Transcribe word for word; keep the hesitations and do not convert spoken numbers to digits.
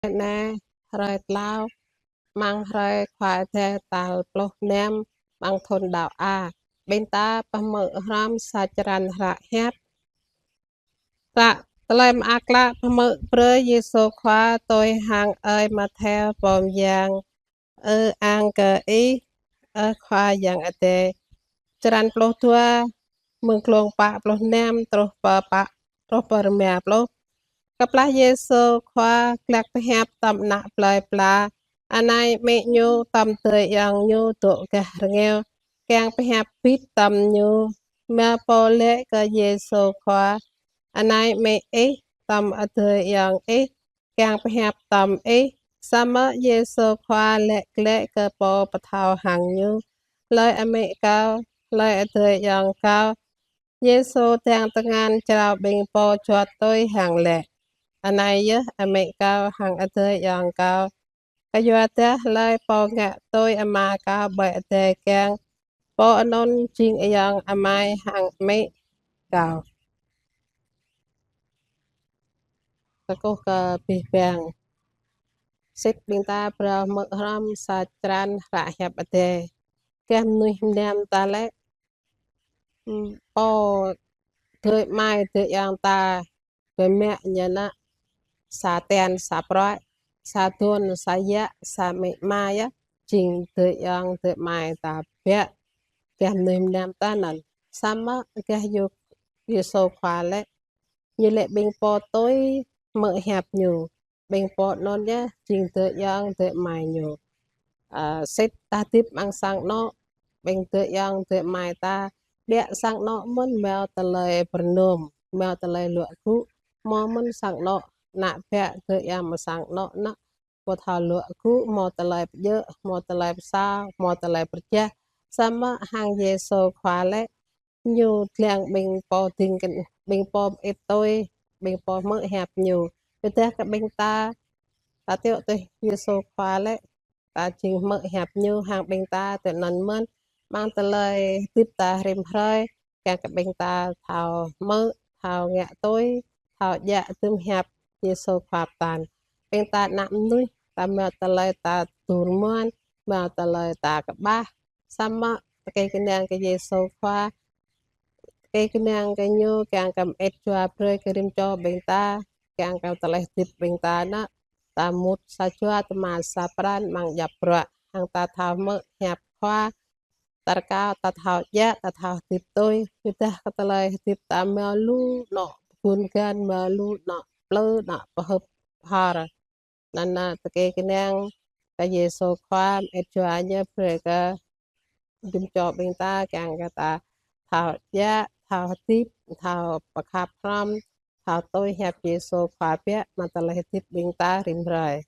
Anai hrơi tlâo, amăng hrơi Khua Adai tal pluh năm, amăng thun đăo A. Ƀing ta pơhmư̆ hrŏm sa črăn hră hiăp. Hră tơlơi mơak klă pơhmư̆ brơi Yêsu Khua tui hăng ơi Mattheo pô mơyang. Ơ ang kơ Ih, ơ Khua Yang Adai. Črăn pluh dua, mơ̆ng glông pă pluh năm truh pơ pă, truh pơ rơma pluh. Kơplah Yêsu Khua glăk pơhiăp tơm ană plơi pla, anai amĭ Ñu tơm adơi ayŏng Ñu dŏ gah rơngiao, kiăng pơhiăp bit tơm Ñu. Rơma pô laĭ kơ Yêsu Khua: Anai amĭ Ih tơm adơi ayŏng Ih, kiăng pơhiăp tơm Ih. Samơ̆ Yêsu Khua laĭ glaĭ kơ pô pơthâo hăng Ñu: Hlơi amĭ Kâo, hlơi adơi ayŏng Kâo? Yêsu dăng tơngan jrao ƀing pô juăt tui hăng laĭ: Anai yơh amĭ Kâo hăng adơi ayŏng Kâo. Kơyua dah hlơi pô ngă tui Ama Kâo ƀơi adai kiăng, pô anŭn jing ayŏng amai hăng amĭ Kâo. Kơkuh kơ abih bang. Sĭt ƀing ta phrâo hmư̆ hrŏm sa črăn hră hiăp Adai. Gah mơnuih mơnam ta lĕ, pô adơi amai adơi ayŏng ta, bơmĕ ñu ană, sa tian sa prăk, sa dôn sa yă, sa amĭ ama yơh, jing adơi ayŏng adơi amai ta biă. Gah mơnuih mơnam ta anŭn. Samơ̆ gah Yê-, Yêsu Khua lĕ, Ñu laĭ ƀing pô tui hmư̆ hiăp Ñu. Ƀing pô anŭn yơh jing adơi ayŏng adơi amai Ñu. Ơ, sĭt ta hơdip amăng sang anŏ, ƀing adơi ayŏng adơi amai ta, biă sang anŏ mơ̆n hmâo tơlơi pơrơnŭm, hmâo tơlơi luă gŭ, hmâo mơ̆n sang anŏ, ană biă adơi ayŏng mơ̆ng sang anŏ anŭn, pô thâo luă gŭ, hmâo tơlơi pơjơ̆, hmâo tơlơi pơsao, hmâo tơlơi pơrơjăh. Samơ̆ hăng Yêsu Khua lĕ, Ñu lăng ƀing pô ding kơ-, ƀing pô mơit tui, ƀing pô hmư̆ hiăp Ñu. Tơdah kơ ƀing ta, ta tiŏ tui Yêsu Khua lĕ, ta jing hmư̆ hiăp Ñu hăng ƀing ta tui anŭn mơ̆n, amăng tơlơi hơdip ta rĭm hrơi, kiăng kơ ƀing ta thâo hmư̆, thâo ngă tui, thâo djă̱ tŭm hiăp Yêsu Khua pơtă. Ƀing ta ană mơnuih, ta hmâo tơlơi ta tŭ rơmuăn, hmâo tơlơi ta kơƀah, samơ̆ tơkeng kơnang kơ Yêsu Khua, tơkeng kơnang kơ Ñu kiăng kơ mơit jua brơi kơ rĭm čô ƀing ta, kiăng kơ tơlơi hơdip ƀing ta anŭn, ta mŭt sa jua tơma sa pran amăng djŏp bruă, hăng ta thâo hmư̆ hiăp Khua, ta rơkâo, ta thâo djă̱, ta thâo hơdip tui, tơdah kơ tơlơi hơdip ta hmâo lu anŏ pơgun gan, hmâo lu anŏ plư, anŏ pơhưp pơhor. Anŭn, anŭn tơkeng kơnang kơ Yêsu Khua, mơit jua Ñu brơi kơ rĭm čô ƀing ta, kiăng kơ ta thâo djă̱, thâo hơdip, thâo pơkhăp hrŏm, thâo tui hiăp Yêsu Khua biă, amăng tơlơi hơdip ƀing ta rĭm hrơi.